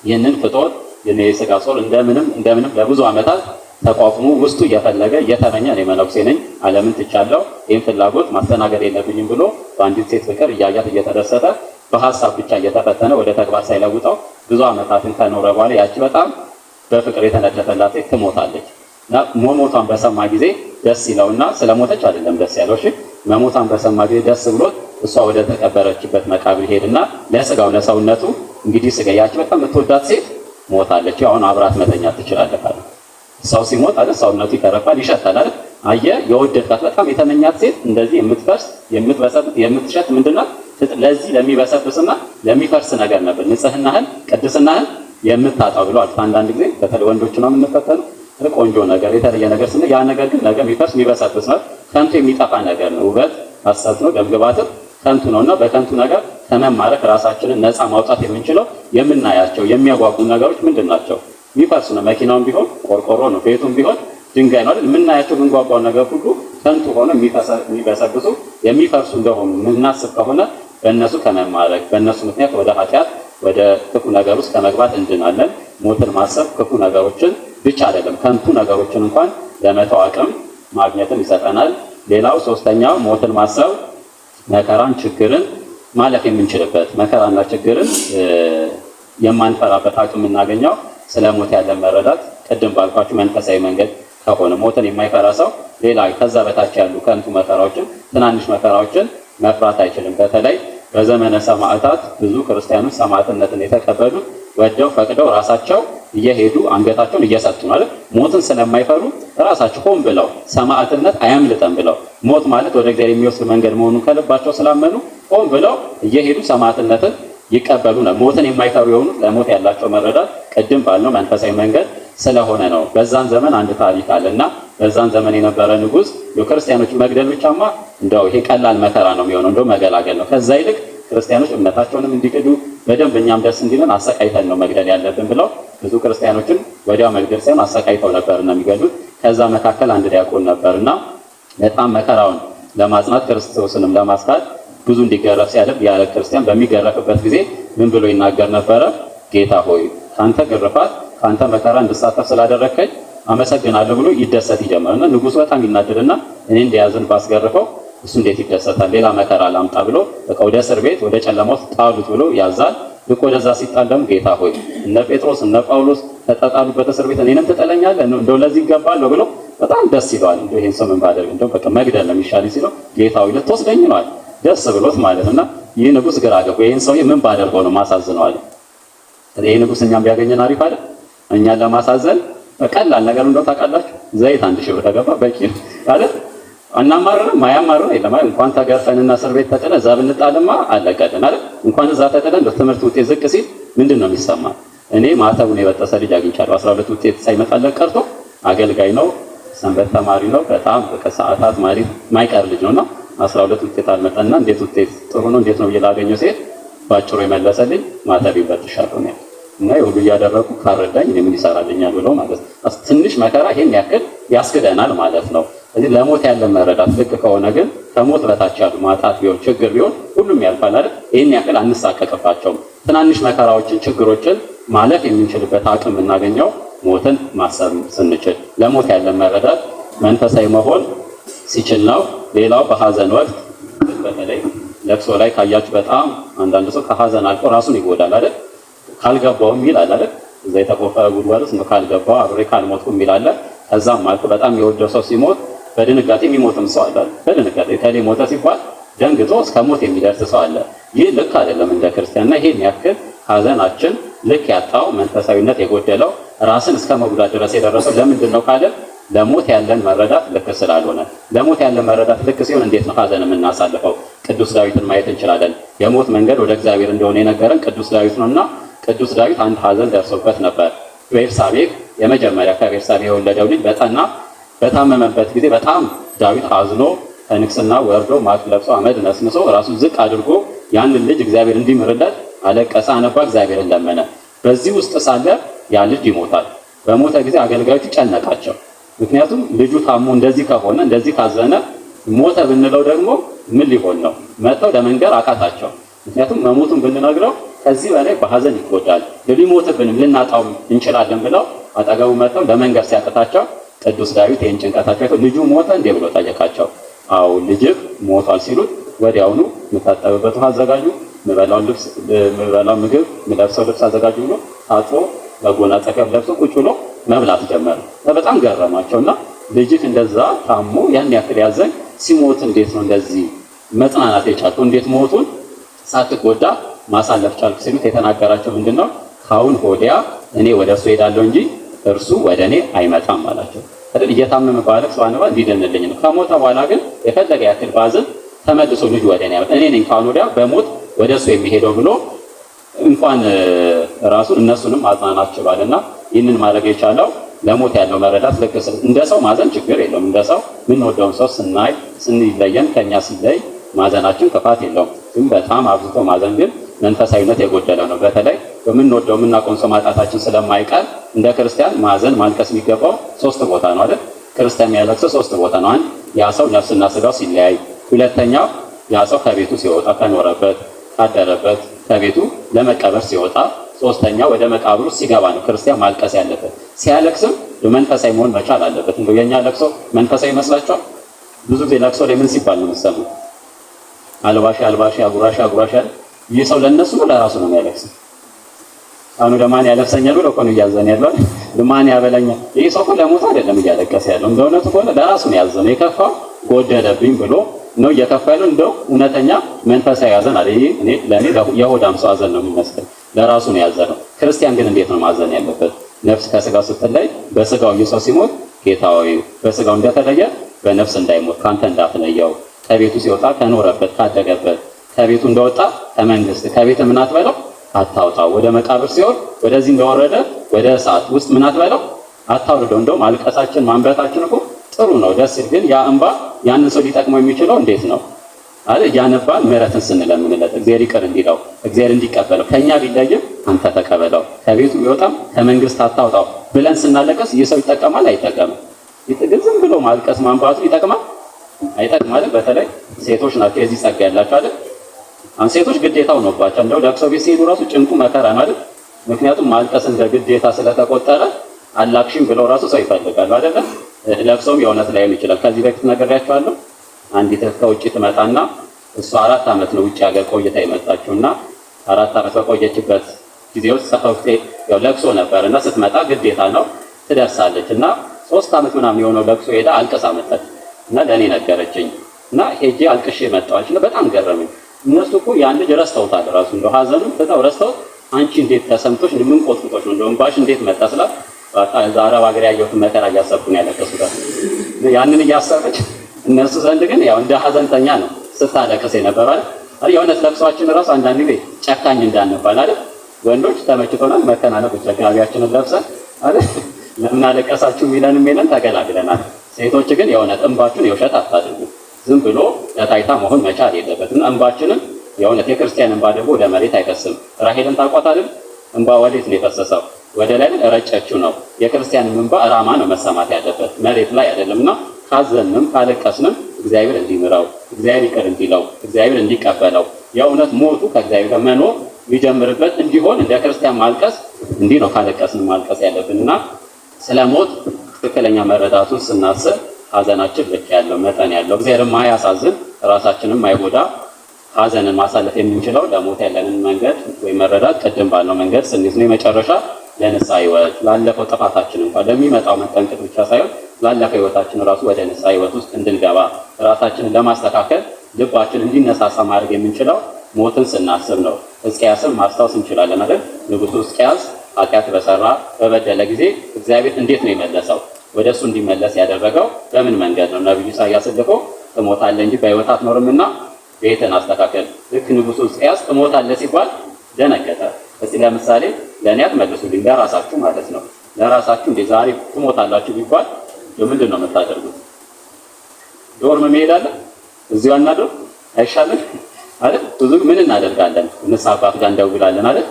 ይህንን ፍትወት የስጋ ጾር እንደምንም እንደምንም ለብዙ ዓመታት ተቋቁሞ ውስጡ እየፈለገ እየተመኘ እኔ መነኩሴ ነኝ፣ ዓለምን ትቻለሁ፣ ይህን ፍላጎት ማስተናገድ የለብኝም ብሎ በአንዲት ሴት ፍቅር እያያት እየተደሰተ በሀሳብ ብቻ እየተፈተነ ወደ ተግባር ሳይለውጠው ብዙ ዓመታትን ከኖረ በኋላ ያቺ በጣም በፍቅር የተነደፈላት ሴት ትሞታለች። እና መሞቷን በሰማ ጊዜ ደስ ይለውና ስለሞተች አይደለም ደስ ያለው፣ እሺ መሞቷን በሰማ ጊዜ ደስ ብሎት እሷ ወደ ተቀበረችበት መቃብር ሄድና ለስጋው ለሰውነቱ እንግዲህ ስጋ ያቺ በጣም የምትወዳት ሴት ሞታለች፣ አሁን አብራት መተኛት ትችላለህ አለ። ሰው ሲሞት አይደል ሰውነቱ ይከረፋል፣ ይሸታል አይደል? አየህ የወደድካት በጣም የተመኛት ሴት እንደዚህ የምትፈርስ የምትበሰብስ የምትሸት ምንድናት? ለዚህ ለሚበሰብስና ለሚፈርስ ነገር ነበር ንጽህናህን ቅድስናህን የምታጣው ብሏል። አንዳንድ ጊዜ በተለይ ወንዶች ነው የምንፈተነው። ቆንጆ ነገር የተለየ ነገር ስንል ያ ነገር ግን ነገ የሚፈርስ የሚበሰብስ ነው፣ ከንቱ የሚጠፋ ነገር ነው። ውበት ሐሰት ነው፣ ደምግባትም ከንቱ ነውና በከንቱ ነገር ከመማረክ ራሳችንን ነፃ ማውጣት የምንችለው የምናያቸው የሚያጓጉ ነገሮች ምንድን ናቸው? የሚፈርሱ ነው። መኪናውም ቢሆን ቆርቆሮ ነው፣ ቤቱም ቢሆን ድንጋይ ነው አይደል? የምናያቸው የምንጓጓው ነገር ሁሉ ከንቱ ሆኖ የሚበሰብሱ የሚፈርሱ እንደሆኑ የምናስብ ከሆነ በእነሱ ከመማረክ በእነሱ ምክንያት ወደ ኃጢአት ወደ ክፉ ነገር ውስጥ ከመግባት እንድናለን። ሞትን ማሰብ ክፉ ነገሮችን ብቻ አይደለም ከንቱ ነገሮችን እንኳን ለመተው አቅም ማግኘትን ይሰጠናል። ሌላው ሶስተኛው ሞትን ማሰብ መከራን፣ ችግርን ማለፍ የምንችልበት መከራና ችግርን የማንፈራበት አቅም የምናገኘው ስለ ሞት ያለን መረዳት ቅድም ባልኳችሁ መንፈሳዊ መንገድ ከሆነ ሞትን የማይፈራ ሰው ሌላ ከዛ በታች ያሉ ከንቱ መከራዎችን ትናንሽ መከራዎችን መፍራት አይችልም። በተለይ በዘመነ ሰማዕታት ብዙ ክርስቲያኖች ሰማዕትነትን የተቀበሉት ወደው ፈቅደው ራሳቸው እየሄዱ አንገታቸውን እየሰጡ ነው አይደል? ሞትን ስለማይፈሩ ራሳቸው ሆን ብለው ሰማዕትነት አያምልጠን ብለው ሞት ማለት ወደ እግዚአብሔር የሚወስድ መንገድ መሆኑን ከልባቸው ስላመኑ ሆን ብለው እየሄዱ ሰማዕትነትን ይቀበሉ ነው። ሞትን የማይፈሩ የሆኑት ለሞት ያላቸው መረዳት ቅድም ባልነው መንፈሳዊ መንገድ ስለሆነ ነው። በዛን ዘመን አንድ ታሪክ አለና በዛን ዘመን የነበረ ንጉሥ የክርስቲያኖችን መግደል ብቻማ እንደው ይሄ ቀላል መከራ ነው የሚሆነው፣ እንደው መገላገል ነው። ከዛ ይልቅ ክርስቲያኖች እምነታቸውንም እንዲክዱ በደንብ እኛም ደስ እንዲለን አሰቃይተን ነው መግደል ያለብን ብለው ብዙ ክርስቲያኖችን ወዲያው መግደል ሳይሆን አሰቃይተው ነበርና የሚገድሉት። ከዛ መካከል አንድ ዲያቆን ነበርና በጣም መከራውን ለማጽናት ክርስቶስንም ለማስካድ ብዙ እንዲገረፍ ሲያደርግ ያለ ክርስቲያን በሚገረፍበት ጊዜ ምን ብሎ ይናገር ነበረ? ጌታ ሆይ ካንተ ግርፋት ካንተ መከራ እንድሳተፍ ስላደረከኝ አመሰግናለሁ ብሎ ይደሰት ይጀምርና ንጉሱ በጣም ይናደድና እኔ እንደያዝን ባስገርፈው እሱ እንዴት ይደሰታል? ሌላ መከራ ላምጣ ብሎ በቃ ወደ እስር ቤት ወደ ጨለማ ውስጥ ጣሉት ብሎ ያዛል። ልክ ወደዛ ሲጣል ደግሞ ጌታ ሆይ እነ ጴጥሮስ እነ ጳውሎስ ተጣጣሉበት እስር ቤት እኔንም ትጠለኛለህ? እንደው ለዚህ ይገባለሁ ብሎ በጣም ደስ ይለዋል። እንደው ይሄን ሰው ምን ባደርግ እንደው በቃ መግደል ነው የሚሻለኝ ሲለው ጌታ ሆይ ልትወስደኝ ነው አለ። ደስ ብሎት ማለት እና ይህ ንጉስ ግራ ገባው። ይሄን ሰውዬ ምን ባደርገው ነው ማሳዝነው አለ። ይሄ ንጉስ እኛም ቢያገኘን አሪፍ አይደል? እኛን ለማሳዘን በቀላል ነገር እንደው ታውቃላችሁ፣ ዘይት 1000 ብር ከገባ በቂ ነው አይደል? አናማርርም፣ ማያማርር የለም አይደል? እንኳን ተገርፈንና እስር ቤት ተጥለን እዛ ብንጣልማ አለቀልን አይደል? እንኳን እዛ ተጥለን እንደው ትምህርት ውጤት ዝቅ ሲል ምንድን ነው የሚሰማ? እኔ ማተቡን የበጠሰ ልጅ አግኝቻለሁ። 12 ውጤት ሳይመጣለት ቀርቶ አገልጋይ ነው፣ ሰንበት ተማሪ ነው፣ በጣም በቃ ሰዓታት ማለት ማይቀር ልጅ ነውና 12 ውጤት አልመጣና እንዴት ውጤት ጥሩ ነው እንዴት ነው ብዬ ላገኘው ሴት ባጭሩ የመለሰልኝ ማተቤን በጥሻለሁ ነው እና የሁሉ እያደረኩ ካረዳኝ እኔ ምን ይሰራልኛል ብሎ ማለት ነው። ትንሽ መከራ ይሄን ያክል ያስክደናል ማለት ነው። ስለዚህ ለሞት ያለን መረዳት ልክ ከሆነ ግን ከሞት በታች ያሉ ማጣት ቢሆን ችግር ቢሆን ሁሉም ያልፋል አይደል? ይሄን ያክል አንሳቀቅባቸውም። ትናንሽ መከራዎችን ችግሮችን ማለፍ የምንችልበት አቅም የምናገኘው ሞትን ማሰብ ስንችል ለሞት ያለን መረዳት መንፈሳዊ መሆን ሲችል ነው። ሌላው በሀዘን ወቅት በተለይ ለቅሶ ላይ ካያችሁ በጣም አንዳንድ ሰው ከሀዘን አልፎ ራሱን ይጎዳል አይደል? ካልገባው የሚል አለ አይደል? እዛ የተቆፈረ ጉድጓድ ውስጥ ካልገባው አብሬ ካልሞትኩ የሚል አለ። ከዛም አልፎ በጣም የወደው ሰው ሲሞት በድንጋጤ የሚሞትም ሰው አለ። በድንጋጤ ከሌ ሞተ ሲባል ደንግጦ እስከ ሞት የሚደርስ ሰው አለ። ይህ ልክ አይደለም እንደ ክርስቲያንና ይሄን ያክል ሀዘናችን ልክ ያጣው መንፈሳዊነት የጎደለው ራስን እስከ መጉዳት ድረስ የደረሰው ለምንድን ነው ካለ ለሞት ያለን መረዳት ልክ ስላልሆነ። ለሞት ያለን መረዳት ልክ ሲሆን እንዴት ነው ሀዘን የምናሳልፈው? ቅዱስ ዳዊትን ማየት እንችላለን። የሞት መንገድ ወደ እግዚአብሔር እንደሆነ የነገረን ቅዱስ ዳዊት ነውና ቅዱስ ዳዊት አንድ ሀዘን ደርሶበት ነበር። ቤርሳቤህ የመጀመሪያ ከቤርሳቤህ የወለደው ልጅ በጠና በታመመበት ጊዜ በጣም ዳዊት አዝኖ ከንግስና ወርዶ ማቅ ለብሶ አመድ ነስንሶ ራሱን ዝቅ አድርጎ ያንን ልጅ እግዚአብሔር እንዲምርለት አለቀሰ፣ አነባ፣ እግዚአብሔርን ለመነ። በዚህ ውስጥ ሳለ ያ ልጅ ይሞታል። በሞተ ጊዜ አገልጋዮቹ ጨነቃቸው። ምክንያቱም ልጁ ታሞ እንደዚህ ከሆነ እንደዚህ ካዘነ ሞተ ብንለው ደግሞ ምን ሊሆን ነው? መጥተው ለመንገር አቃታቸው። ምክንያቱም መሞቱን ብንነግረው ከዚህ በላይ በሀዘን ይጎዳል፣ ሊሞትብንም ልናጣው እንችላለን ብለው አጠገቡ መጥተው ለመንገር ሲያቅታቸው ቅዱስ ዳዊት ይህን ጭንቀታቸው አይቶ ልጁ ሞተ እንዴ ብሎ ጠየቃቸው። አዎ ልጅህ ሞቷል ሲሉት ወዲያውኑ የምታጠብበት ውሃ አዘጋጁ፣ የምበላው ልብስ የምበላው ምግብ የምለብሰው ልብስ አዘጋጁ ብሎ ታጥቦ መጎናጸፊያውን ለብሶ ቁጭ ብሎ መብላት ጀመረ። በጣም ገረማቸውና ልጅህ እንደዛ ታሞ ያን ያክል ያዘን ሲሞት እንዴት ነው እንደዚህ መጽናናት የቻልከው? እንዴት ሞቱን ሳትጎዳ ማሳለፍ ቻልክ? ሲሉት የተናገራቸው ምንድነው? ካሁን ወዲያ እኔ ወደ እርሱ ሄዳለሁ እንጂ እርሱ ወደ እኔ አይመጣም አላቸው። አይደል እየታመመ ባለቅስ ባነባ እንዲድንልኝ ነው። ከሞተ በኋላ ግን የፈለገ ያክል ባዝን ተመልሶ ልጁ ወደ እኔ አይመጣም፣ እኔ ነኝ ካሁን ወዲያ በሞት ወደ እሱ የሚሄደው ብሎ እንኳን ራሱን እነሱንም ማጽናናት ችሏልና ይህንን ማድረግ የቻለው ለሞት ያለው መረዳት ልክ እንደ ሰው ማዘን ችግር የለውም። እንደ ሰው የምንወደውን ሰው ስናይ ስንለየን ከኛ ሲለይ ማዘናችን ክፋት የለውም። ግን በጣም አብዝቶ ማዘን ግን መንፈሳዊነት የጎደለው ነው። በተለይ በምንወደው የምናውቀውን ሰው ማጣታችን ስለማይቀር እንደ ክርስቲያን ማዘን ማልቀስ የሚገባው ሶስት ቦታ ነው አይደል? ክርስቲያን የሚያለቅሰው ሶስት ቦታ ነው። አንድ ያ ሰው ነፍስና ስጋው ሲለያይ፣ ሁለተኛው ያ ሰው ከቤቱ ሲወጣ ከኖረበት ካደረበት ከቤቱ ለመቀበር ሲወጣ፣ ሶስተኛው ወደ መቃብሩ ሲገባ ነው ክርስቲያን ማልቀስ ያለበት። ሲያለቅስም መንፈሳዊ መሆን መቻል አለበት። እንደው የኛ ለቅሶ መንፈሳዊ ይመስላችኋል? ብዙ ጊዜ ለቅሶ ላይ ምን ሲባል ነው የምትሰሙት? አልባሽ አልባሽ፣ አጉራሽ አጉራሽ። ይህ ሰው ለነሱ ነው ለራሱ ነው የሚያለቅሰው? አሁን ወደ ማን ያለብሰኛል ብሎ እኮ ነው እያዘነ ያለው። ማን ያበላኛል? ይህ ሰው እኮ ለሞት አይደለም እያለቀሰ ያለው። እንደ እውነቱ ከሆነ ለራሱ ነው ያዘነው። የከፋው ጎደለብኝ ብሎ ነው እየከፋ ያለው። እንደው እውነተኛ መንፈሳዊ ያዘን አለ። ይሄ እኔ ለኔ የሆዳም ሰው አዘን ነው የሚመስለኝ። ለራሱ ነው ያዘነው። ክርስቲያን ግን እንዴት ነው ማዘን ያለበት? ነፍስ ከስጋው ስትለይ በስጋው ይህ ሰው ሲሞት ጌታ ሆይ በስጋው እንደተለየ በነፍስ እንዳይሞት ካንተ እንዳትለየው፣ ከቤቱ ሲወጣ ከኖረበት ካደገበት ከቤቱ እንደወጣ ከመንግስት ከቤት ምን አትበለው አታውጣው። ወደ መቃብር ሲወርድ ወደዚህ እንደወረደ ወደ እሳት ውስጥ ምን አትበለው አታውርደው። እንደው ማልቀሳችን ማንበታችን እኮ ጥሩ ነው፣ ደስ ሲል። ግን ያ እንባ ያንን ሰው ሊጠቅመው የሚችለው እንዴት ነው? አለ እያነባን ምሕረትን ስንለምንለት እግዚአብሔር ይቅር እንዲለው እግዚአብሔር እንዲቀበለው ከኛ ቢለይም አንተ ተቀበለው፣ ከቤቱ ቢወጣም ከመንግስት አታውጣው ብለን ስናለቅስ ይህ ሰው ይጠቀማል አይጠቀምም? ግን ዝም ብሎ ማልቀስ ማንባቱ ይጠቅማል አይጠቅም? በተለይ ሴቶች ናቸው የዚህ ጸጋ ያላቸው አይደል? አሁን ሴቶች ግዴታ ሆኖባቸው እንደው ለቅሶ ቤት ሲሄዱ ራሱ ጭንቁ መከራ ነው አይደል? ምክንያቱም ማልቀስ እንደ ግዴታ ስለተቆጠረ አላክሽም ብለው ራሱ ሰው ይፈልጋሉ አይደለ? ለቅሶም የእውነት ላይሆን ይችላል። ከዚህ በፊት ነግሬያቸዋለሁ። አንዲት እህት ከውጭ ትመጣና እሷ 4 ዓመት ነው ውጭ ሀገር ቆይታ የመጣችውና 4 ዓመት በቆየችበት ጊዜ ውስጥ ሰፈር ያው ለቅሶ ነበርና ስትመጣ ግዴታ ነው ትደርሳለች። እና 3 ዓመት ምናምን የሆነው ለቅሶ ሄዳ አልቅሳ መጣች እና ለእኔ ነገረችኝ። እና ሄጄ አልቅሼ መጣች እና በጣም ገረመኝ። እነሱ እኮ ያን ልጅ ረስተውታል፣ ራሱ እንደው ሀዘኑን ትተው ረስተውት፣ አንቺ እንዴት ተሰምቶሽ ምን ቆጥቁጦሽ ነው እንደው እንባሽ እንዴት መጣ ስላት፣ በቃ እዛ አረብ ሀገር ያየሁትን መከራ እያሰብኩ ነው ያለቀስኩት። ያንን እያሰበች እነሱ ዘንድ ግን ያው እንደ ሀዘንተኛ ነው ስታለቅስ የነበረ አይደል? የእውነት ለቅሷችን ራሱ አንዳንድ ጊዜ ጨካኝ እንዳንባል አይደል? ወንዶች ተመችቶናል፣ መከናነብ ብቻ ጋቢያችንን ለብሰን አይደል? ለምን አለቀሳችሁ የሚለንም የለን፣ ተገላግለናል። ሴቶች ግን የእውነት እንባችሁን የውሸት አታድርጉ። ዝም ብሎ ለታይታ መሆን መቻል የለበትም። እንባችንን የእውነት የክርስቲያን እንባ ደግሞ ወደ መሬት አይፈስም። ራሄልን ታውቋት አይደል? እንባ ወዴት ነው የፈሰሰው? ወደ ላይ ረጨችው ነው። የክርስቲያን እንባ ራማ ነው መሰማት ያለበት፣ መሬት ላይ አይደለምና ካዘንም ካለቀስንም እግዚአብሔር እንዲምረው፣ እግዚአብሔር ይቅር እንዲለው፣ እግዚአብሔር እንዲቀበለው፣ የእውነት ሞቱ ከእግዚአብሔር ጋር መኖር የሚጀምርበት እንዲሆን እንደ ክርስቲያን ማልቀስ እንዲህ ነው ካለቀስን ማልቀስ ያለብንና ስለ ሞት ትክክለኛ መረዳቱን ስናስብ ሀዘናችን ልክ ያለው መጠን ያለው እግዚአብሔር ማያሳዝን ራሳችንን ማይጎዳ ሀዘንን ማሳለፍ የምንችለው ለሞት ያለንን መንገድ ወይ መረዳት ቅድም ባልነው መንገድ ስንይዝ ነው። የመጨረሻ ለንስሐ ሕይወት ላለፈው ጥፋታችን እንኳን ለሚመጣው መጠንቀቅ ብቻ ሳይሆን ላለፈው ሕይወታችን ራሱ ወደ ንስሐ ሕይወት ውስጥ እንድንገባ ራሳችንን ለማስተካከል ልባችን እንዲነሳሳ ማድረግ የምንችለው ሞትን ስናስብ ነው። ሕዝቅያስን ማስታወስ እንችላለን አይደል? ንጉሱ ሕዝቅያስ ኃጢአት በሰራ በበደለ ጊዜ እግዚአብሔር እንዴት ነው የመለሰው? ወደ እሱ እንዲመለስ ያደረገው በምን መንገድ ነው? ነብዩ ኢሳይያስ ልኮ ትሞታለህ እንጂ በሕይወት አትኖርምና ቤትን አስተካከል። ልክ ንጉሱ ሕዝቅያስ ትሞታለህ ሲባል ደነገጠ። እስቲ ለምሳሌ ለእኔ አትመልሱልኝ፣ ለራሳችሁ ማለት ነው። ለራሳችሁ እንዴ ዛሬ ትሞታላችሁ ቢባል ምንድን ነው የምታደርጉት? ዶርም መሄድ አለ? እዚሁ አናድርም አይሻልም አይደል? ብዙ ምን እናደርጋለን? ንስሐ አባት ጋር እንደውላለን አይደል?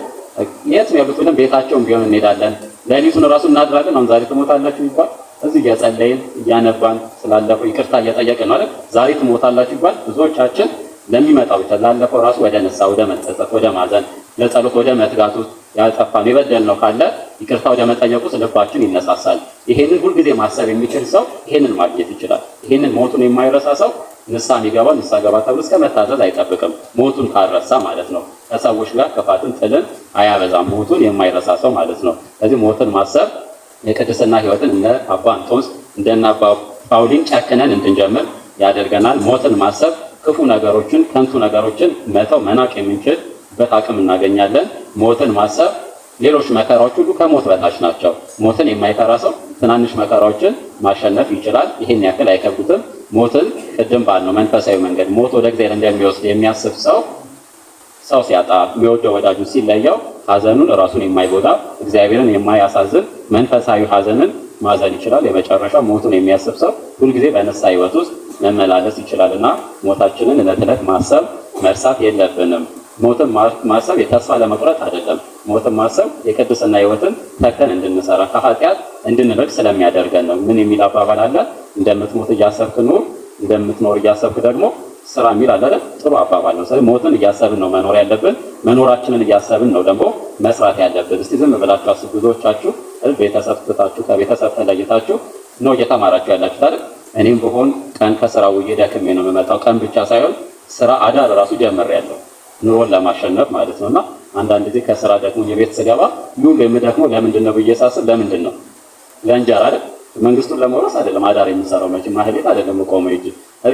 የት ነው ያሉት ብለን ቤታቸውም ቢሆን እንሄዳለን። ሌሊቱን እራሱ እናድራለን። አሁን ዛሬ ትሞታላችሁ ቢባል እዚህ እየጸለይን እያነባን ስላለፈው ይቅርታ እየጠየቅን ነው አይደል? ዛሬ ትሞታላችሁ ቢባል ብዙዎቻችን ለሚመጣው ብቻ ላለፈው ራሱ ወደ ንስሐ ወደ መጸጸት ወደ ማዘን ለጸሎት ወደ መትጋት ውስጥ ያጠፋን የበደልነው ካለ ይቅርታ ወደ መጠየቁ ልባችን ይነሳሳል። ይሄንን ሁልጊዜ ማሰብ የሚችል ሰው ይሄንን ማግኘት ይችላል። ይሄንን ሞቱን የማይረሳ ሰው ንስሐ የሚገባ ንስሐ ገባ ተብሎ እስከ መታዘዝ አይጠብቅም። ሞቱን ካልረሳ ማለት ነው። ከሰዎች ጋር ክፋትን ጥልን አያበዛም። ሞቱን የማይረሳ ሰው ማለት ነው። ስለዚህ ሞትን ማሰብ የቅድስና ሕይወትን እንደ አባ እንጦንስ እንደነ አባ ጳውሊን ጨክነን እንድንጀምር ያደርገናል። ሞትን ማሰብ ክፉ ነገሮችን ከንቱ ነገሮችን መተው መናቅ የምንችልበት አቅም እናገኛለን። ሞትን ማሰብ ሌሎች መከራዎች ሁሉ ከሞት በታች ናቸው። ሞትን የማይፈራ ሰው ትናንሽ መከራዎችን ማሸነፍ ይችላል። ይሄን ያክል አይከብዱትም። ሞትን ቅድም ባልነው መንፈሳዊ መንገድ ሞት ወደ እግዚአብሔር እንደሚወስድ የሚያስብ ሰው ሰው ሲያጣ የሚወደው ወዳጁ ሲለየው ሀዘኑን ራሱን የማይጎዳ እግዚአብሔርን የማያሳዝን መንፈሳዊ ሀዘንን ማዘን ይችላል። የመጨረሻ ሞቱን የሚያስብ ሰው ሁልጊዜ በንስሐ ሕይወት ውስጥ መመላለስ ይችላል እና ሞታችንን ዕለት ዕለት ማሰብ መርሳት የለብንም። ሞትን ማሰብ የተስፋ ለመቁረጥ አይደለም። ሞትን ማሰብ የቅድስና ሕይወትን ተግተን እንድንሰራ ከኃጢአት እንድንርቅ ስለሚያደርገን ነው። ምን የሚል አባባል አለ? እንደምትሞት እያሰብክ ኑር፣ እንደምትኖር እያሰብክ ደግሞ ስራ የሚል አለ አይደል? ጥሩ አባባል ነው። ስለዚህ ሞትን እያሰብን ነው መኖር ያለብን፣ መኖራችንን እያሰብን ነው ደግሞ መስራት ያለብን። እስቲ ዝም ብላችሁ አስቡ። ብዙዎቻችሁ ቤተሰብ ትታችሁ ከቤተሰብ ተለይታችሁ ነው እየተማራችሁ ያላችሁት አይደል? እኔም ብሆን ቀን ከስራ ውዬ ደክሜ ነው የምመጣው። ቀን ብቻ ሳይሆን ስራ አዳር ራሱ ጀምሬያለሁ ኑሮን ለማሸነፍ ማለት ነውና አንዳንድ ጊዜ ከስራ ደግሞ የቤት ስገባ ይሁን የምደክመው ለምንድን ነው ብዬ ሳስብ ለምንድን ነው ለእንጀራ አይደል? መንግስቱን ለመውረስ አይደለም አዳር የምሰራው መቼም ማህሌት አይደለም ቆመው እንጂ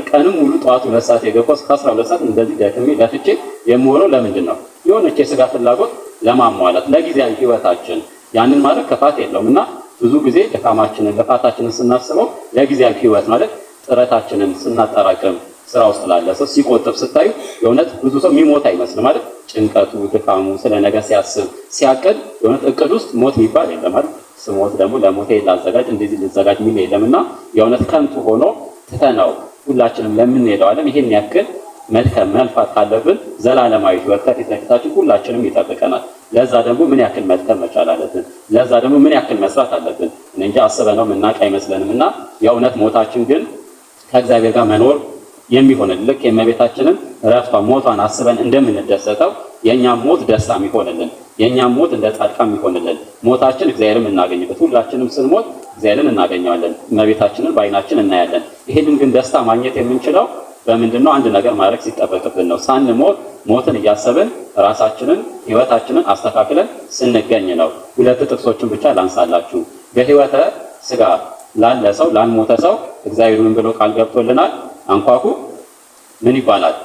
ቀንም ሙሉ ጠዋት 2 ሰዓት የገባው እስከ 12 ሰዓት እንደዚህ ደክሜ ለፍቼ የምውለው ለምንድን ነው? የሆነች የስጋ ፍላጎት ለማሟላት ለጊዜያዊ ህይወታችን። ያንን ማድረግ ክፋት የለውም እና ብዙ ጊዜ ድካማችንን ልፋታችንን ስናስበው ለጊዜያዊ ህይወት ማለት ጥረታችንን ስናጠራቅም ስራ ውስጥ ላለ ሰው ሲቆጥብ ስታዩ የእውነት ብዙ ሰው የሚሞት አይመስልም ማለት ጭንቀቱ፣ ድካሙ ስለ ነገ ሲያስብ ሲያቅድ የእውነት እቅድ ውስጥ ሞት የሚባል የለም ማለት ስሞት ደግሞ ለሞቴ ላዘጋጅ እንደዚህ ልዘጋጅ የሚል የለም እና የእውነት ከንቱ ሆኖ ትተነው ሁላችንም ለምንሄደው ዓለም ይሄን ያክል መድከም መልፋት ካለብን ዘላለማዊ ህይወት ከፊት ለፊታችን ሁላችንም ይጠብቀናል። ለዛ ደግሞ ምን ያክል መድከም መቻል አለብን። ለዛ ደግሞ ምን ያክል መስራት አለብን። እኔ እንጃ አስበነው የምናውቅ አይመስለንም እና የእውነት ሞታችን ግን ከእግዚአብሔር ጋር መኖር የሚሆንልን ልክ የእመቤታችንን ረፍቷ ሞቷን አስበን እንደምንደሰተው የእኛም ሞት ደስታ የሚሆንልን የእኛም ሞት እንደ ጻድቃን የሚሆንልን ሞታችን እግዚአብሔርን የምናገኝበት ሁላችንም ስንሞት እግዚአብሔርን እናገኘዋለን። እመቤታችንን በዓይናችን እናያለን። ይሄንን ግን ደስታ ማግኘት የምንችለው በምንድን ነው? አንድ ነገር ማድረግ ሲጠበቅብን ነው። ሳንሞት ሞትን እያሰብን ራሳችንን ህይወታችንን አስተካክለን ስንገኝ ነው። ሁለት ጥቅሶችን ብቻ ላንሳላችሁ። በህይወተ ስጋ ላለ ሰው ላልሞተ ሰው እግዚአብሔር ምን ብሎ ቃል ገብቶልናል? አንኳኩ ምን ይባላል?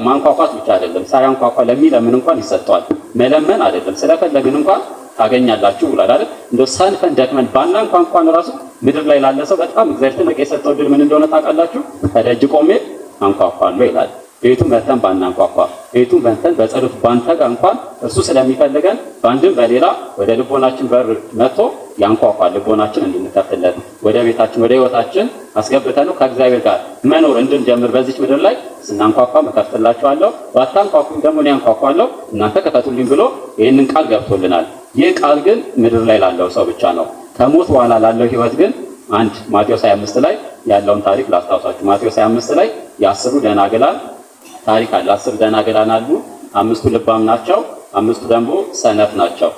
ማንኳኳት ብቻ አይደለም፣ ሳያንኳኳ ለሚለምን እንኳን ይሰጠዋል። መለመን አይደለም፣ ስለፈለግን እንኳን ታገኛላችሁ ብሏል አይደል? እንደው ሰንፈን ደክመን ባናንኳ እንኳን ራሱ ምድር ላይ ላለ ሰው በጣም እግዚአብሔር ትልቅ የሰጠው ድል ምን እንደሆነ ታውቃላችሁ? ከደጅ ቆሜ አንኳኳለሁ ይላል። ቤቱ መተን ባናንኳኳ፣ ቤቱ መተን በጸሎት ባንተጋ እንኳን እርሱ ስለሚፈልገን በአንድም በሌላ ወደ ልቦናችን በር መጥቶ ያንኳኳል። ልቦናችን እንድንከፍትለት ወደ ቤታችን ወደ ህይወታችን አስገብተነው ከእግዚአብሔር ጋር መኖር እንድንጀምር በዚች ምድር ላይ ስናንኳኳ እከፍትላችኋለሁ፣ ባታንኳኩም ደግሞ እኔ አንኳኳለሁ፣ እናንተ ክፈቱልኝ ብሎ ይህንን ቃል ገብቶልናል። ይህ ቃል ግን ምድር ላይ ላለው ሰው ብቻ ነው። ከሞት በኋላ ላለው ህይወት ግን አንድ ማቴዎስ 25 ላይ ያለውን ታሪክ ላስታውሳችሁ። ማቴዎስ 25 ላይ የአስሩ ደናግላን ታሪክ አለ። 10 ደናግላን አሉ። 5ቱ ልባም ናቸው፣ 5ቱ ደግሞ ሰነፍ ናቸው።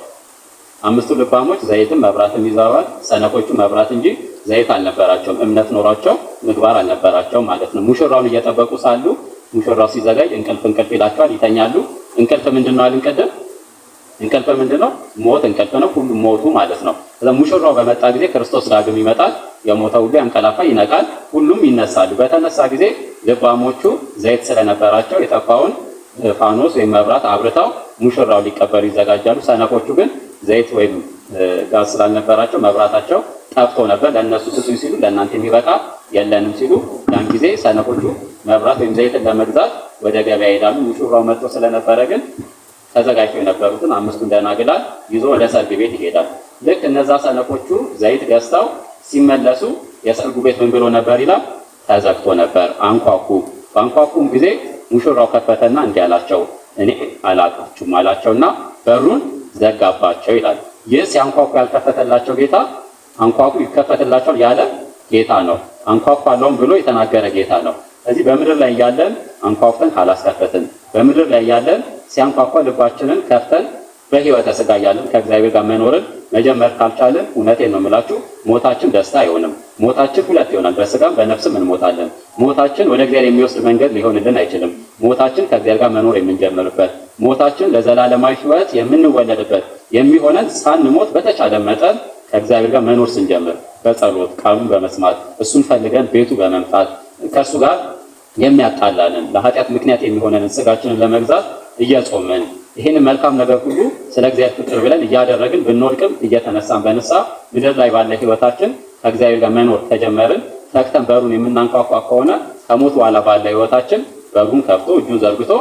5ቱ ልባሞች ዘይትም መብራትም ይዘዋል። ሰነፎቹ መብራት እንጂ ዘይት አልነበራቸውም። እምነት ኖሯቸው ምግባር አልነበራቸውም ማለት ነው። ሙሽራውን እየጠበቁ ሳሉ ሙሽራው ሲዘጋጅ እንቅልፍ እንቅልፍ ይላቸዋል፣ ይተኛሉ። እንቅልፍ ምንድነው አልን ቅድም? እንቅልፍ ምንድነው? ሞት እንቅልፍ ነው። ሁሉም ሞቱ ማለት ነው። ስለዚህ ሙሽራው በመጣ ጊዜ ክርስቶስ ዳግም ይመጣል። የሞተው ሁሉ ያንቀላፋ ይነቃል፣ ሁሉም ይነሳሉ። በተነሳ ጊዜ ልባሞቹ ዘይት ስለነበራቸው የጠፋውን ፋኖስ ወይም መብራት አብርተው ሙሽራው ሊቀበሉ ይዘጋጃሉ። ሰነፎቹ ግን ዘይት ወይም ጋዝ ስላልነበራቸው መብራታቸው ጠፍቶ ነበር። ለእነሱ ስጡኝ ሲሉ ለእናንተ የሚበቃ የለንም ሲሉ ያን ጊዜ ሰነፎቹ መብራት ወይም ዘይትን ለመግዛት ወደ ገበያ ይሄዳሉ። ሙሽራው መጥቶ ስለነበረ ግን ተዘጋጅተው የነበሩትን 5ቱን ደናግላን ይዞ ወደ ሰርግ ቤት ይሄዳል። ልክ እነዛ ሰነፎቹ ዘይት ገዝተው ሲመለሱ የሰርጉ ቤት ምን ብሎ ነበር ይላል? ተዘግቶ ነበር። አንኳኩ። ባንኳኩም ጊዜ ሙሽራው ከፈተና እንዲህ አላቸው፣ እኔ አላቃችሁም አላቸውና በሩን ዘጋባቸው ይላል። ይህ ሲያንኳኩ ያልከፈተላቸው ጌታ አንኳኩ ይከፈትላቸዋል ያለ ጌታ ነው። አንኳኳለሁም ብሎ የተናገረ ጌታ ነው። ስለዚህ በምድር ላይ ያለን አንኳኩተን ካላስከፈትን፣ በምድር ላይ ያለን ሲያንኳኳ ልባችንን ከፍተን በህይወተ ስጋ ያለን ከእግዚአብሔር ጋር መኖርን መጀመር ካልቻልን እውነቴን ነው የምላችሁ ሞታችን ደስታ አይሆንም። ሞታችን ሁለት ይሆናል፣ በስጋም በነፍስም እንሞታለን። ሞታችን ወደ እግዚአብሔር የሚወስድ መንገድ ሊሆንልን አይችልም። ሞታችን ከእግዚአብሔር ጋር መኖር የምንጀምርበት፣ ሞታችን ለዘላለማዊ ህይወት የምንወለድበት የሚሆነን ሳንሞት በተቻለ መጠን ከእግዚአብሔር ጋር መኖር ስንጀምር በጸሎት ቃሉን በመስማት እሱን ፈልገን ቤቱ በመምጣት ከእሱ ጋር የሚያጣላንን ለኃጢአት ምክንያት የሚሆነንን ስጋችንን ለመግዛት እየጾምን ይህንን መልካም ነገር ሁሉ ስለ እግዚአብሔር ፍቅር ብለን እያደረግን ብንወድቅም እየተነሳን በንስሐ ምድር ላይ ባለ ህይወታችን ከእግዚአብሔር ጋር መኖር ከጀመርን ተግተን በሩን የምናንኳኳ ከሆነ ከሞት በኋላ ባለ ህይወታችን በሩን ከፍቶ እጁን ዘርግቶ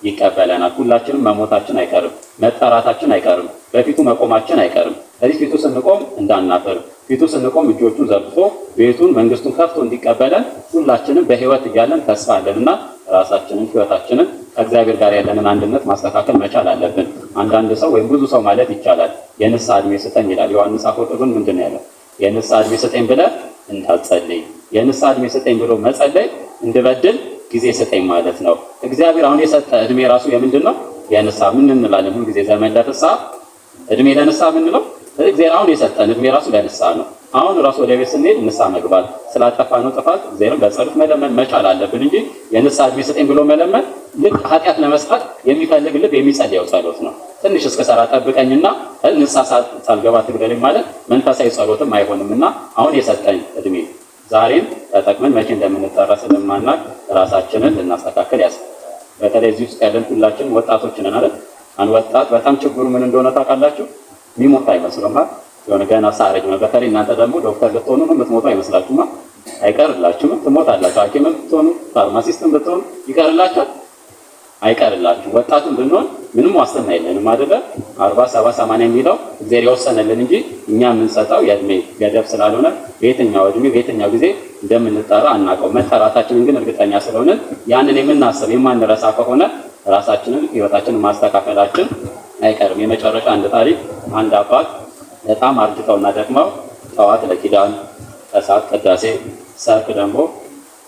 ይቀበለናል። ሁላችንም መሞታችን አይቀርም፣ መጠራታችን አይቀርም፣ በፊቱ መቆማችን አይቀርም። ስለዚህ ፊቱ ስንቆም እንዳናፍር፣ ፊቱ ስንቆም እጆቹን ዘርግቶ ቤቱን መንግስቱን ከፍቶ እንዲቀበለን ሁላችንም በህይወት እያለን ተስፋ አለንና ራሳችንን ህይወታችንን ከእግዚአብሔር ጋር ያለንን አንድነት ማስተካከል መቻል አለብን። አንዳንድ ሰው ወይም ብዙ ሰው ማለት ይቻላል የንስሐ እድሜ ስጠኝ ይላል። ዮሐንስ አፈወርቅ ግን ምንድን ነው ያለው? የንስሐ እድሜ ስጠኝ ብለህ እንዳትጸልይ። የንስሐ እድሜ ስጠኝ ብሎ መጸለይ እንድበድል ጊዜ ስጠኝ ማለት ነው። እግዚአብሔር አሁን የሰጠ እድሜ ራሱ የምንድን ነው? የንስሐ። ምን እንላለን ሁል ጊዜ? ዘመን ለፍስሐ እድሜ ለንስሐ ምንለው። እግዚአብሔር አሁን የሰጠን እድሜ ራሱ ለንስሐ ነው። አሁን ራሱ ወደ ቤት ስንሄድ ንስሐ መግባት፣ ስላጠፋነው ጥፋት እግዚአብሔርን በጸሎት መለመን መቻል አለብን እንጂ የንስሐ እድሜ ስጠኝ ብሎ መለመን ልክ ኃጢአት ለመስራት የሚፈልግ ልብ የሚጸልየው ጸሎት ነው። ትንሽ እስከሰራ ጠብቀኝና ንስሐ ሳልገባ ትግደለኝ ማለት መንፈሳዊ ጸሎትም አይሆንምና አሁን የሰጠን እድሜ ዛሬም ተጠቅመን መቼ እንደምንጠራ ስለማናቅ ራሳችንን ልናስተካከል ያስፈልጋል። በተለይ እዚህ ውስጥ ያለን ሁላችንም ወጣቶች ነን አይደል? አንድ ወጣት በጣም ችግሩ ምን እንደሆነ ታውቃላችሁ? የሚሞት አይመስልም። የሆነ ገና ሳረጅ ነው። በተለይ እናንተ ደግሞ ዶክተር ልትሆኑ ነው፣ የምትሞቱ አይመስላችሁማ? አይቀርላችሁም፣ ትሞታላችሁ። ሐኪምም ብትሆኑ ፋርማሲስትም ብትሆኑ ይቀርላችኋል? አይቀርላችሁ። ወጣቱም ብንሆን ምንም ዋስትና የለንም አይደለ? 40፣ 70፣ 80 የሚለው እግዚአብሔር የወሰነልን እንጂ እኛ የምንሰጠው የእድሜ ገደብ ስላልሆነ በየትኛው እድሜ በየትኛው ጊዜ እንደምንጠራ አናውቀው። መጠራታችንን ግን እርግጠኛ ስለሆንን ያንን የምናስብ የማንረሳ ከሆነ ራሳችንን ህይወታችንን ማስተካከላችን አይቀርም። የመጨረሻ አንድ ታሪክ፣ አንድ አባት በጣም አርጅተውና ደክመው ጠዋት ለኪዳን፣ ከሰዓት ቅዳሴ፣ ሰርክ ደግሞ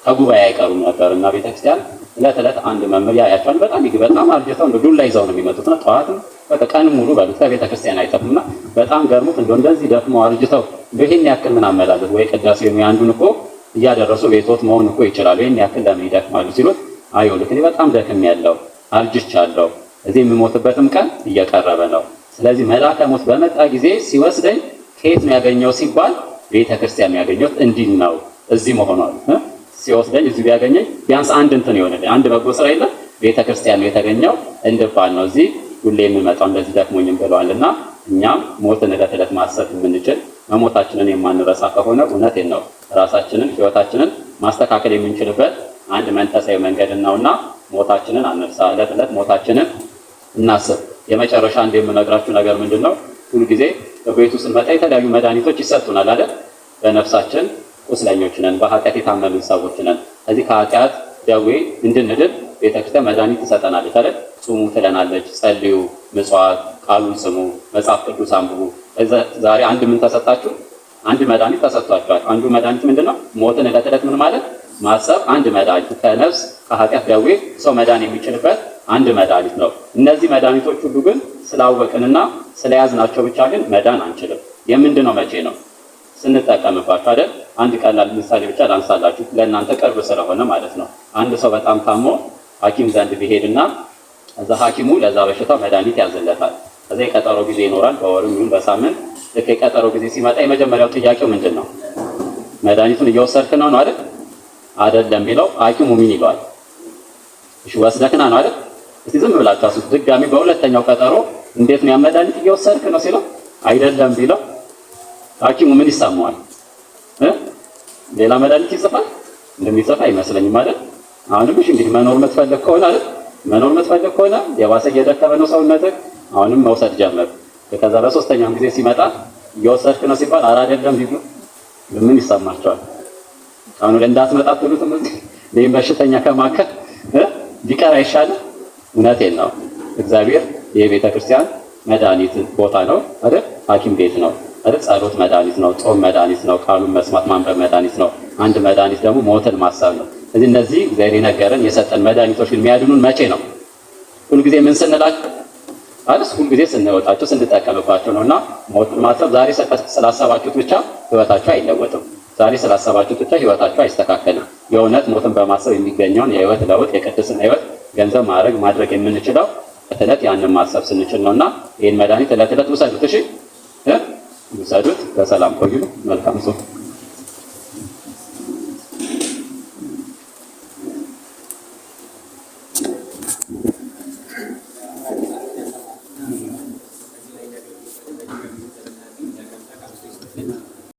ከጉባኤ አይቀሩም ነበር እና ቤተክርስቲያን ዕለት ዕለት አንድ መምህር ያያቸዋል። በጣም በጣም አርጅተው እንደ ዱላ ይዘው ነው የሚመጡት እና ጠዋትም በቃ ቀን ሙሉ በሉት ከቤተክርስቲያን አይጠፉም እና በጣም ገርሞት እንደው እንደዚህ ደክመው አርጅተው ይሄን ያክል ምን አመላለስ ወይ ቅዳሴ አንዱን እኮ እያደረሱ ቤቶት መሆን እኮ ይችላሉ፣ ይሄን ያክል ለምን ይደክማሉ ሲሉት፣ አይ ይኸውልህ እኔ በጣም ደክሜያለሁ፣ አርጅቻለሁ፣ እዚህ የምሞትበትም ቀን እየቀረበ ነው። ስለዚህ መልአከ ሞት በመጣ ጊዜ ሲወስደኝ ከየት ነው ያገኘው ሲባል ቤተክርስቲያን ነው ያገኘሁት እንዲል ነው እዚህ መሆኗል። ሲወስደኝ እዚህ ቢያገኘኝ ቢያንስ አንድ እንትን ይሆንልኝ፣ አንድ በጎ ስራ የለም ቤተክርስቲያን ነው የተገኘው እንድባል ነው እዚህ ሁሌ የምመጣው እንደዚህ ደክሞኝም ብለዋልና እኛም ሞትን ዕለት ዕለት ማሰብ የምንችል መሞታችንን የማንረሳ ከሆነ እውነቴን ነው ራሳችንን ህይወታችንን ማስተካከል የምንችልበት አንድ መንፈሳዊ መንገድ ነውና ሞታችንን አንርሳ፣ ዕለት ዕለት ሞታችንን እናስብ። የመጨረሻ አንድ የምነግራችሁ ነገር ምንድነው? ሁልጊዜ በቤቱ ስንመጣ የተለያዩ መድኃኒቶች ይሰጡናል አይደል? በነፍሳችን ቁስለኞች ነን፣ በኃጢአት የታመምን ሰዎች ነን። ከዚህ ከኃጢአት ደዌ እንድንድን ቤተክርስቲያን መድኃኒት ትሰጠናለች አይደል? ጹሙ ትለናለች፣ ጸልዩ፣ ምጽዋት፣ ቃሉን ስሙ፣ መጽሐፍ ቅዱስ አንብቡ። ዛሬ አንድ ምን ተሰጣችሁ? አንድ መድኃኒት ተሰጥቷችኋል። አንዱ መድኃኒት ምንድነው? ሞትን ዕለት ዕለት ምን ማለት ማሰብ አንድ መድኃኒት፣ ከነፍስ ከኃጢአት ደዌ ሰው መዳን የሚችልበት አንድ መድኃኒት ነው። እነዚህ መድኃኒቶች ሁሉ ግን ስላወቅንና ስለያዝናቸው ብቻ ግን መዳን አንችልም። የምንድነው መቼ ነው? ስንጠቀምባቸው አይደል? አንድ ቀላል ምሳሌ ብቻ ላንሳላችሁ ለእናንተ ቅርብ ስለሆነ ማለት ነው። አንድ ሰው በጣም ታሞ ሐኪም ዘንድ ቢሄድና እዛ ሐኪሙ ለዛ በሽታ መድኃኒት ያዝለታል። ከዛ የቀጠሮ ጊዜ ይኖራል፣ በወርም ይሁን በሳምንት። ልክ የቀጠሮ ጊዜ ሲመጣ የመጀመሪያው ጥያቄው ምንድን ነው? መድኃኒቱን እየወሰድክ ነው ነው አይደል? አይደለም ቢለው ሐኪሙ ምን ይለዋል? እሺ ወስደክና ነው አይደል? እስቲ ዝም ብላችሁ አስቡት። ድጋሚ በሁለተኛው ቀጠሮ እንዴት ነው ያ መድኃኒት እየወሰድክ ነው ሲለው አይደለም ቢለው ሐኪሙ ምን ይሰማዋል? ሌላ መድኃኒት ይጽፋል? እንደሚጽፍ አይመስለኝም አይደል? አሁንም እሺ እንግዲህ መኖር የምትፈልግ ከሆነ አይደል? መኖር የምትፈልግ ከሆነ የባሰ እየደከመ ነው ሰውነትህ፣ አሁንም መውሰድ ጀመር። ከዛ በሶስተኛው ጊዜ ሲመጣ እየወሰድክ ነው ሲባል ኧረ አይደለም ቢሉ ምን ይሰማቸዋል? አሁን እንዳትመጣ ትሉትም እዚህ ይሄን በሽተኛ ከማከል ቢቀር አይሻልም? እውነቴን ነው። እግዚአብሔር የቤተ ክርስቲያን መድኃኒት ቦታ ነው አይደል? ሐኪም ቤት ነው አይደል? ጸሎት መድኃኒት ነው። ጾም መድኃኒት ነው። ቃሉን መስማት ማንበብ መድኃኒት ነው። አንድ መድኃኒት ደግሞ ሞትን ማሰብ ነው። ስለዚህ እነዚህ እግዚአብሔር የነገረን የሰጠን መድኃኒቶች ግን የሚያድኑን መቼ ነው? ሁልጊዜ ምን ስንላቸው አይደል? ሁልጊዜ ስንወጣቸው ስንጠቀምባቸው ነውና ሞትን ማሰብ ዛሬ ስላሰባችሁት ብቻ ህይወታችሁ አይለወጥም። ዛሬ ስላሰባችሁት ብቻ ህይወታችሁ አይስተካከልም። የእውነት ሞትን በማሰብ የሚገኘውን የህይወት ለውጥ የቅድስና ህይወት ገንዘብ ማድረግ የምንችለው ዕለት ያንን ማሰብ ስንችል ነውና ይሄን መድኃኒት ዕለት ዕለት ውሰዱት። እሺ ውሰዱት። በሰላም ቆዩ። መልካም ሰው።